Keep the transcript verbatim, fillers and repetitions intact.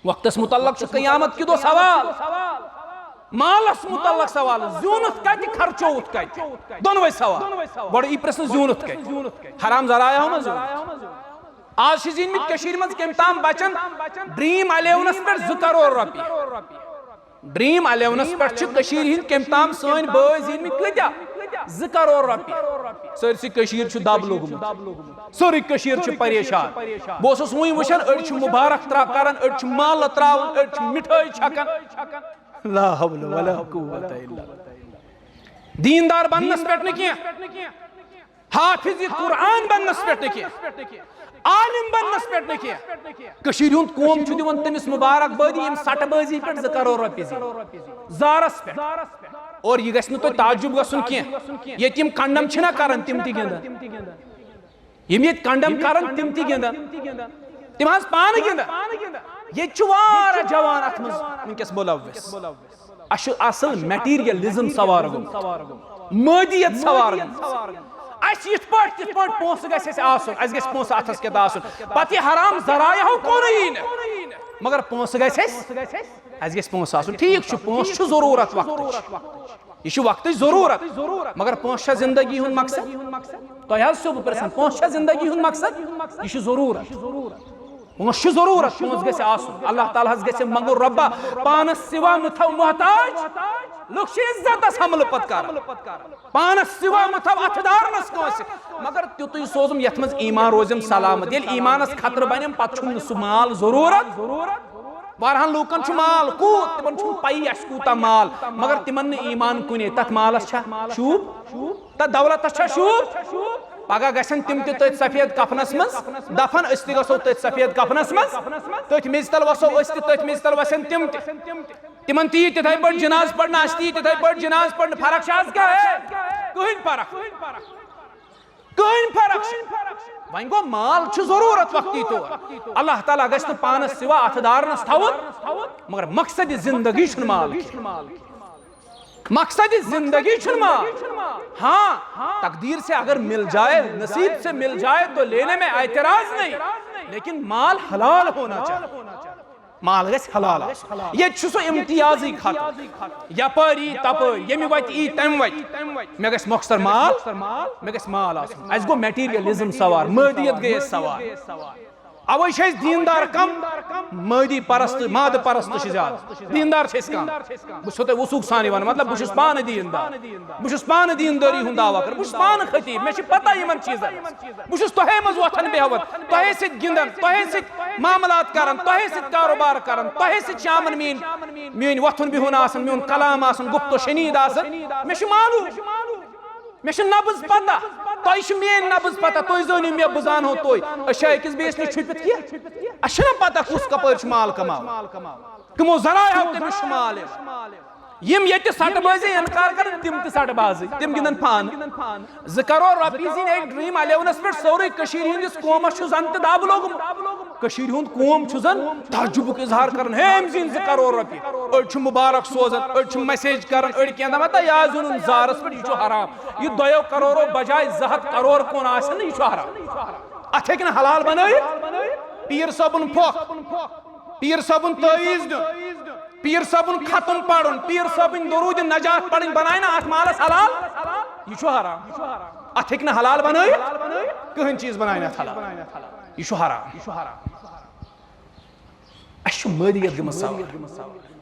وقتس متعلق چھُ قیامت کہِ دۄہ سوال، مالس متعلق سوال، زیوٗنُتھ کتہِ، خرچووُتھ کتہِ، دۄنوے سوال۔ گۄڈٕ یی پرژھنہٕ زیوٗنُتھ کتہِ، حرام ذرایعو منٛز زیوٗنُتھ۔ آز چھِ زیٖنمٕتۍ کٔشیٖرِ منٛز کٔمۍ تام بچن ڈریم الیونس پٮ۪ٹھ زٕ کرور رۄپیہِ۔ ڈریم الیونس پٮ۪ٹھ چھِ کٔشیٖرِ ہٕنٛدۍ کٔمۍ تام سٲنۍ بٲے زیٖنمٕتۍ کۭتیاہ؟ زٕ کرور رۄپیہِ۔ سٲرسٕے کٔشیٖر چھُ دب لوٚگمُت، سٲرٕے کٔشیٖر چھِ پریشان۔ بہٕ اوسُس وُنہِ وٕچھان، أڑۍ چھِ مبارک ترا کران، أڑۍ چھِ مالہٕ تراوان، أڑۍ چھِ مِٹھٲے چھکان۔ لا حول ولا قوت الا باللہ۔ دیندار بننس پٮ۪ٹھ نہٕ کینٛہہ، حافظ قرآن بننس پٮ۪ٹھ نہٕ کینٛہہ، عالم بننس پٮ۪ٹھ نہٕ کینٛہہ۔ کٔشیٖرِ ہُنٛد قوم چھُ دِوان تٔمِس مبارک بٲدی، ییٚمۍ سٹہٕ بٲزی پٮ۪ٹھ زٕ کرور رۄپیہِ زیٖنۍ۔ زارس پٮ۪ٹھ۔ اور یہِ گژھِ نہٕ تۄہہِ تعجب گژھُن کینٛہہ، ییٚتہِ یِم کنڈم چھِنہ کران، تِم تہِ گِنٛدان۔ یِم ییٚتہِ کنڈم کران، تِم تہِ گِنٛدان۔ تِم حظ پانہٕ گِنٛدان۔ ییٚتہِ چھُ واریاہ جوان اتھ منٛز وٕنکیٚس ملوث۔ اسہِ چھُ اصل میٹیریلزم سوار گوٚمُت، مٲدیت سوار گٔمٕژ۔ اسہِ یِتھ پٲٹھۍ تِتھ پٲٹھۍ پونٛسہٕ گژھِ اسہِ آسُن، اسہِ گژھِ پونٛسہٕ اتھس کٮ۪تھ آسُن، پتہٕ یہِ حرام ذرایعو کورُے یی نہٕ، مگر پونٛسہٕ گژھِ اسہِ، اسہِ گژھِ پونٛسہٕ آسُن۔ ٹھیٖک چھُ، پونٛسہٕ چھُ ضروٗرت وقتٕچ، یہِ چھُ وقتٕچ ضروٗرت، مگر پونٛسہٕ چھا زندگی ہُنٛد مقصد؟ تۄہہِ حظ چھُو بہٕ پرژھان، پونٛسہٕ چھا زندگی ہُنٛد مقصد؟ یہِ چھُ ضروٗرت۔ پونٛسہٕ چھُ ضروٗرت، پونٛسہٕ گژھِ آسُن۔ اللہ تعالیٰ ہس گژھِ منٛگُن، رۄبا، پانس سوا مہٕ تھاو محتاج۔ لُکھ چھِ عزتس حملہٕ پتہٕ کران، پانس سوا مہٕ تھاو اتھٕ دارنس کٲنٛسہِ، مگر تیُتُے سوزُم یتھ منٛز ایمان روزٮ۪م سلامت۔ ییٚلہِ ایمانس خطرٕ بنٮ۪م، پتہٕ چھُم نہٕ سُہ مال ضروٗرت۔ واریاہن لوٗکن چھُ مال کوٗت، تِمن چھُنہٕ پیی اسہِ کوٗتاہ مال، مگر تِمن نہٕ ایمان کُنے۔ تتھ مالس چھا شوٗب؟ تہٕ دولتس چھا شوٗب؟ پگاہ گژھن تِم تہِ تٔتھۍ سفید کفنس منٛز دفن، أسۍ تہِ گژھو تٔتھۍ سفید کفنس منٛز، تٔتھۍ میٚژِ تل وسو أسۍ تہِ، تٔتھۍ میٚژِ تل وسن تِم تہِ۔ تِمن تہِ یی تِتھے پٲٹھۍ جناز پرنہٕ، اسہِ تہِ یی تِتھے پٲٹھۍ جناز پرنہٕ۔ فرق چھا از کانٛہہ؟ کٕہٕنۍ فرق، کٕہٕنۍ فرق چھِ۔ وۄنۍ گوٚو، مال چھُ ضروٗرت وقتی طور۔ اللہ تعالیٰ گژھِ نہٕ پانس سوا اتھٕ دارنس تھاوُن، مگر مقصد زندگی چھُنہٕ مال کینٛہہ۔ مقصد زندگی چھُنہٕ مال۔ ہاں، تقدیر سے اگر مل جائے، نصیب سے مل جائے تو لینے میں اعتراض نہیں، لیکن مال حلال ہونا چاہیے۔ مال گژھِ حلال آسُن۔ ییٚتہِ چھُ سُہ امتیازٕے ختم۔ یپٲرۍ یی تپٲرۍ، ییٚمہِ وتہِ یی تمہِ وتہِ۔ مےٚ گژھِ مۄخصر مال، مےٚ گژھِ مال آسُن۔ اسہِ گوٚو میٹیریلزم سوار، مٲدیت گٔے اسہِ سوار۔ اوے چھِ أسۍ دیندار کم، مٲدی پرست، مادٕ پرست چھِ زیادٕ۔ دیندار چھِ أسۍ کم۔ بہٕ چھُسو تۄہہِ وثوق سان یہِ ونان، مطلب، بہٕ چھُس پانہٕ دیندار۔ بہٕ چھُس پانہٕ دیندٲری ہُنٛد دعویٰ کران۔ بہٕ چھُس پانہٕ خطیب، مےٚ چھِ پتہ یِمن چیٖزن۔ بہٕ چھُس تۄہے منٛز وۄتھان بیٚہوان، تۄہے سۭتۍ گِنٛدان، تۄہے سۭتۍ معاملات کران، تۄہے سۭتۍ کاروبار کران، تۄہے سۭتۍ شامن میٲنۍ، میٲنۍ وۄتھُن بِہُن آسان، میون کلام آسان، گُفت و شنید آسان۔ مےٚ چھُ معلوم، مےٚ چھِ نبض پتہ، تۄہہِ چھِ میٲنۍ نبض پتہ، تُہۍ زٲنِو مےٚ، بہٕ زانہو تُہۍ۔ أسۍ چھا أکِس بیٚیِس نِش چھُپِتھ کینٛہہ؟ اَسہِ چھُنہ پتہ کُس کپٲرۍ چھُ مال کماوان، کٕمو ذرایعو تٔمِس چھُ مال یِوان۔ یِم ییٚتہِ سٹہٕ بٲزی انکار کرن، تِم تہِ سٹہٕ بازٕے، تِم گِنٛدن پانہٕ۔ زٕ کرور رۄپیہِ زیٖنۍ أکۍ ڈریم الیونس پٮ۪ٹھ، سورُے کٔشیٖرِ ہٕنٛدِس قومس چھُ زن تہِ دب لوٚگمُت۔ کٔشیٖرِ ہُنٛد قوم چھُ زن تعجبُک اظہار کران، ہے، أمۍ زیٖنۍ زٕ کرور رۄپیہِ۔ أڑۍ چھِ مبارک سوزان، أڑۍ چھِ میسیج کران، أڑۍ کینٛہہ دپان، ہتا یہِ آز زیوٗنُن زارس پٮ۪ٹھ، یہِ چھُ حرام۔ یہِ دۄیو کرورو بجایہِ زٕ ہتھ کرور کُن آسہِ نہٕ، یہِ چھُ حرام۔ اتھ ہیٚکہِ نہٕ حلال بنٲیِتھ۔ پیٖر صٲبُن پھۄکھ، پیٖر صٲبُن تعویٖذ دیُن، پیٖر صٲبُن ختم پرُن، پیٖر صٲبٕنۍ درود نجات پرٕنۍ بنایہِ نہٕ اتھ مالس حلال، یہِ چھُ حرام۔ اتھ ہیٚکہِ نہٕ حلال بنٲیِتھ، کٕہٕنۍ چیٖز بنایہِ نہٕ اتھ حلال، یہِ چھُ حرام۔ اسہِ چھُ مٲدیت گٔمٕژ سوار۔